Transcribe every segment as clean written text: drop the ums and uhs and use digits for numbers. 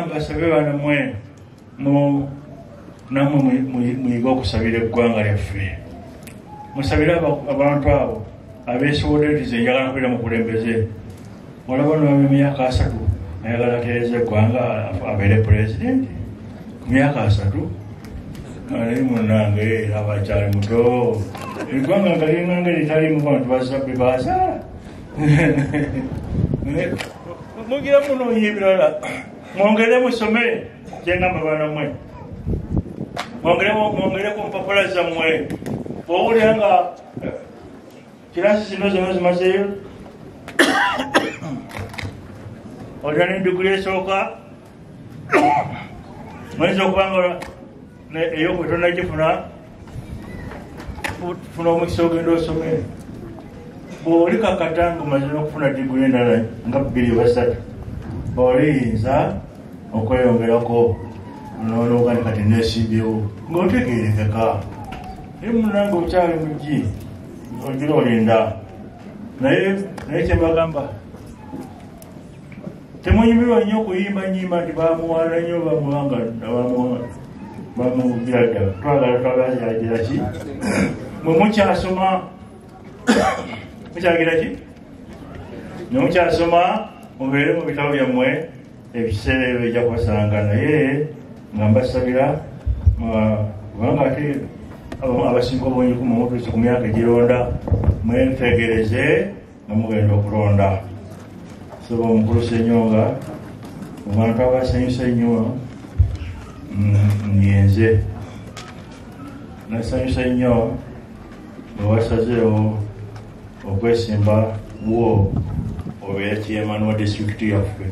mbasabe banamwe namwe muyige okusabira eggwanga lyaffe. Musabire abantu abo abeesobodde nti njagala kubeera mukulembeze. Olaba n'emyaka 30 ayagala atereeze eggwanga abeere pulezidenti ku myaka 30. Ali munnange abakyali muto, eggwanga nga liringanga litalimu bantu bazabbe bazaala. Mugira munoonya ebirala, mwongere musome kyengamba banamwe, mwongere ku mpapula zammwe. Bw'owulira nga kirasi zino zonna zimazeeyo, olina n'ediguli esooka, oyinza okuba nga eyokubiri tonnagifuna, funa omukisa ogenda osome. Bw'oli kakata ng'omaze n'okufuna diguli endala nga 2 oba 3, oliyinza okweyongerako n'olwoka nti kati neesimbyewo ng'otegeerekeka. Naye munnange okyali mugi ogira olinda. Naye kyembagamba, temunyumirwa nnyo okuyimba nnyimba nti bamuwaana nnyo bamuwanga bamugira ddala. Twagala twagala ki? Mwe mukyasoma, mukyagira ki? Mwe mukyasoma mubeere mu bitabo byammwe, ebiseera ebyo bijja kubasanga. Naye nga mbasabira, kubanga ate abasinga obungi ku mutuuse ku myaka egironda, mwetegereze nga mugenda okulonda. Soba omukulu Ssenyonga, omuntu abasanyusa ennyo ngenze nasanyusa nnyo bwe wasazeewo okwesimba wo obeere chairman wa disitulikiti yaffe.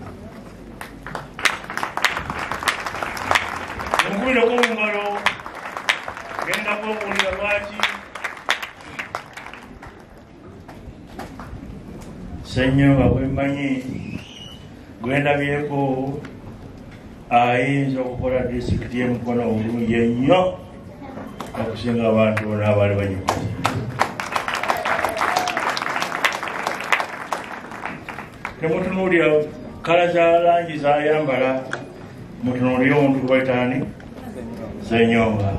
Mukubireko mu ngalo, genda kwebuulira lwaki Ssenyonga gwe mmanyi gwendabyeko ayinza okukola disitulikiti y'e Mukono obulungi ennyo okusinga abantu bonna abaali bagikoze. Temutunuulira kala za langi z'ayambala, mutunuulire omuntu gwe bayita ani? Ssenyonga.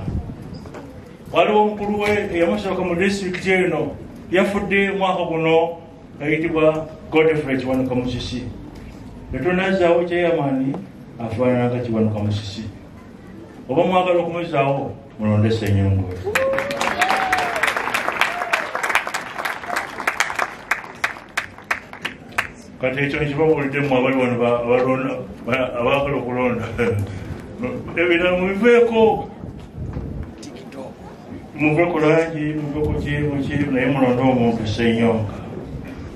Waliwo omukulu we eyamusooka mu disitulikiti eno, yafudde omwaka guno, ayitibwa Godfrey Kiwanuka Musisi. Tetunazzaawo chairman afaanana nga Kiwanuka Musisi. Oba mwagala okumuzzaawo, mulonde Ssenyonga. Kati ekyo nkibabuulidde mmwe abali wano abaagala okulonda. Ebirala mubiveeko, muve ku langi, muve ku ki, naye mulonde omuntu Ssenyonga.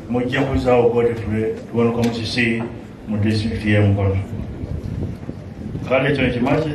Mujja kuzzaawo Godfrey Kiwanuka Musisi mu disitulikiti y'e Mukono. Kale ekyo nkimaze.